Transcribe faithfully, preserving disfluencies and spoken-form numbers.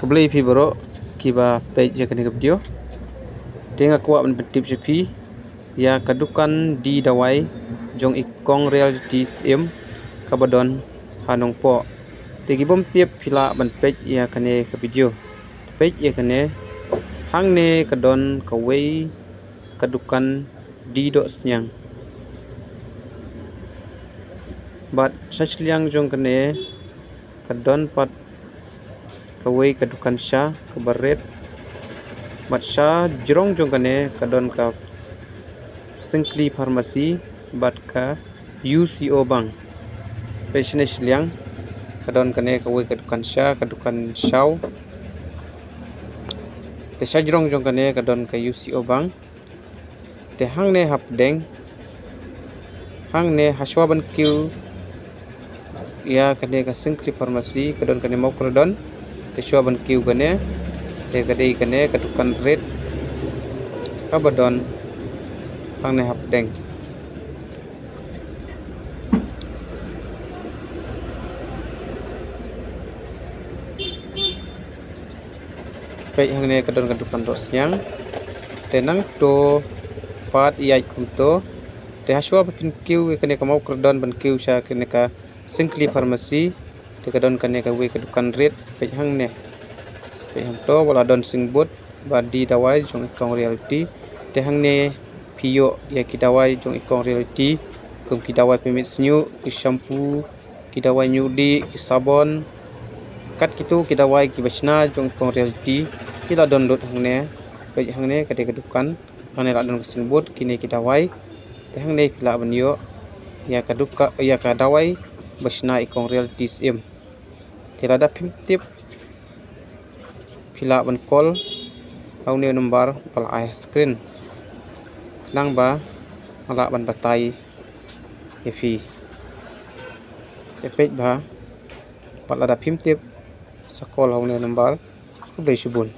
Khublei phi baroh kiba peit ïa kane ka video. Te nga kwah ban pyntip sha phi ïa ka dukan D dawai jong i Kong Reality Syiem kaba don ha Nongpoh. Te ki bym tip phi lah ban peit ïa kane ka video. Peit ïa kane, hangne ka don kawei ka dukan D Dohsniang. Bad sha shiliang jong kane ka don pat kawei ka dukan sha kaba rit. Bad sha jrong jong kane ka don ka Syngkli Pharmacy bad ka U C O Bank. Peit shane shiliang ka don kane kawei ka dukan sha, ka dukan shaw. Te sha jrong jong kane ka don ka U C O Bank. Te hangne hapdeng, hangne hashwa ban kiew ïa kane ka Syngkli Pharmacy ka don kane Mawkyrwat. Te shwa ban kiew kane, te ka dei kane ka dukan rit kaba don hangne hapdeng. Peit hangne ka don ka dukan Dohsniang. Te nangto pat ïaid kumto. Te hashwa ba phin kiew ïa kane ka Mawkyrwat ban kiew sha kane ka Syngkli Pharmacy. Te ka don kane kawei ka dukan rit, peit hangne. Peit hangto ba la don signboard ba D dawai jong i Kong Reality. Te hangne phi ïoh ïa ki dawai jong i Kong Reality, kum ki dawai pynmih shñiuh, ki shampoo, ki dawai ñiuh dih, ki sabon. Kat kito ki dawai kiba shna jong i Kong Reality ki la don lut hangne. Peit hangne ka dei ka dukan. Hangne la don ka signboard kine ki dawai. Te hangne phi lah ban ïoh ïa ka duka, ïa ka dawai ba shna i Kong Reality Syiem. Te lada phim tip phi lah ban call ha une u number ba la ai ha screen. Khnang ba nga lah ban batai ïa phi. Te peit bha, bad lada phim tip sa call ha une u number. Khublei shibun.